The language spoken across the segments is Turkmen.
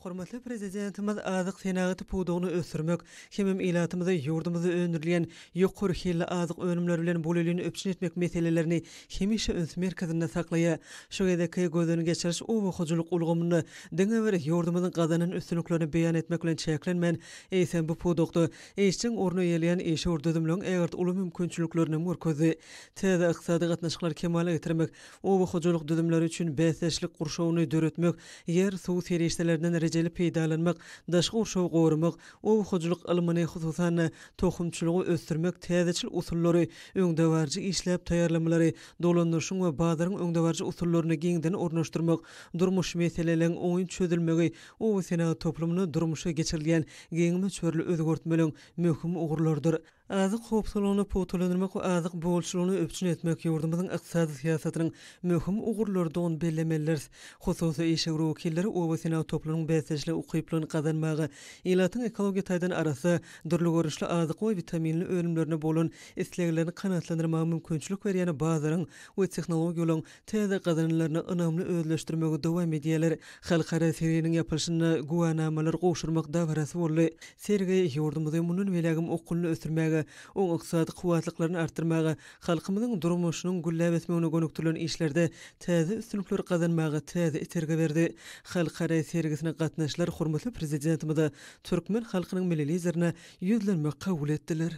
Hormatly Prezidentimiz azyk senagaty pudagyny ösdürmek hemem ilatymyzy ýurdumyzda öndürilýän ýokary hilli azyk önümleri bilen bolelin üpjün etmek meselelerini hemişe üns merkezinde saklaýar. Şu gezekki gözden geçiriş oba hojalyk ulgamynda diňe bir ýurdumyzyň gazanan üstünliklerini beýan etmek bilen çäklenmän, eýsem, bu pudakda işjeň orun eýeleýän işewür düzümleriň ägirt uly mümkinçiliklerini görkezdi. Täze ykdysady gatnaşyklary kemala getirmek, oba hojalyk düzümleri üçin bäsdeşlik gurşawyny döretmek, ýer, suw serişdelerinden rejeli peýdalanmak, daşky gurşawy goramak, oba hojalyk ylmyny, hususan-da, tohumçylygy ösdürmek, täzeçil usullary, öňdebaryjy işläp taýýarlamalary, dolandyryşyň we bazaryň öňdebaryjy usullaryny giňden ornaşdyrmak, durmuş meseleleriň oňyn çözülmegi oba senagat toplumynda durmuşa geçirilýän giň möçberli özgertmeleriň möhüm ugurlarydyr. Azyk howpsuzlygyny pugtalandyrmak we azyk bolçulygyny üpjün etmek ýurdumyzyň ykdysady syýasatynyň möhüm ugurlarydygyny bellemelidiris. Hususy işewür wekilleri oba senagat toplumynyň bäsdeşlige ukyplylygyny gazanmaga, ilatyň ekologiýa taýdan arassa, dürli görnüşli azyk we witaminli önümlerine bolan isleglerini kanagatlandyrmaga mümkinçilik berýän bazaryň we tehnologiýalaryň täze gazananlaryny ynamly özleşdirmegi dowam edýärler. Halkara serginiň ýapylyşynda güwänamalary gowşurmak dabarasy boldy. Sergi ýurdumyzy mundan beýlägem okgunly ösdürmäge, oň ykdysady kuwwatlyklaryny artdyrmaga, halkymyzyň durmuşynyň gülläp ösmegine gönükdirilen işlerde täze üstünlikleri gazanmaga täze itergi berdi. Halkara sergisine gatnaşyjylar hormatly Prezidentimize, türkmen halkynyň Milli Liderine ýüzlenme kabul etdiler.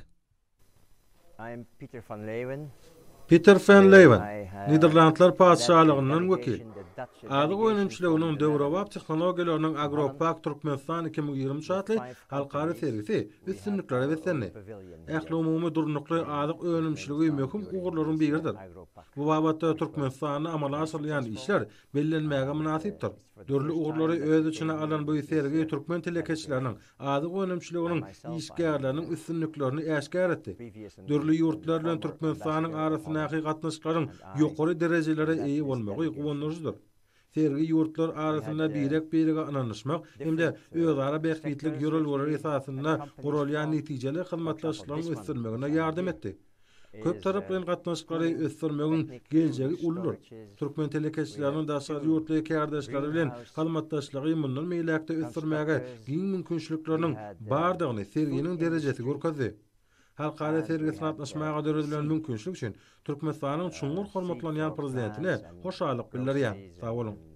Piter fen Leýwen, Niderlandlar Patyşalygyndan wekil. Azyk önümçiliginiň döwrebap tehnologiýalarynyň Agropak Türkmenistan 2023 atly halkara sergisi üstünliklere beslendi. Ählumumy durnukly azyk önümçiligi möhüm ugurlaryň biridir. Bu babatda Türkmenistanda amala aşyrylýan işler bellenmäge mynasypdyr. Dürli ugurlary öz içine alan bu sergi türkmen telekeçileriniň, azyk önümçiliginiň işgärleriniň üstünliklerini äşgär etdi. Dürli ýurtlar bilen Türkmenistanyň arasyndaky gatnaşyklaryň ýokary derejelere eýe bolmagy guwandyryjydyr. Sergi ýurtlar arasynda birek-birege ynanyşmak hem-de özara bähbitli ýörelgeler esasynda guralýan netijeli hyzmatdaşlygyň ösdürilmegine ýardam etdi. Köptaraplaýyn gatnaşyklary ösdürmegiň geljegi uludyr. Türkmen telekeçileriniň daşary ýurtly kärdeşleri bilen hyzmatdaşlygy mundan beýläk-de ösdürmäge giň mümkinçilikleriniň bardygyny serginiň derejesi görkezdi. Halkara sergisine gatnaşmaga döredilen mümkinçilik üçin Türkmenistanyň çuňňur hormatlanýan Prezidentine hoşallyk bildirýän. Sag boluň!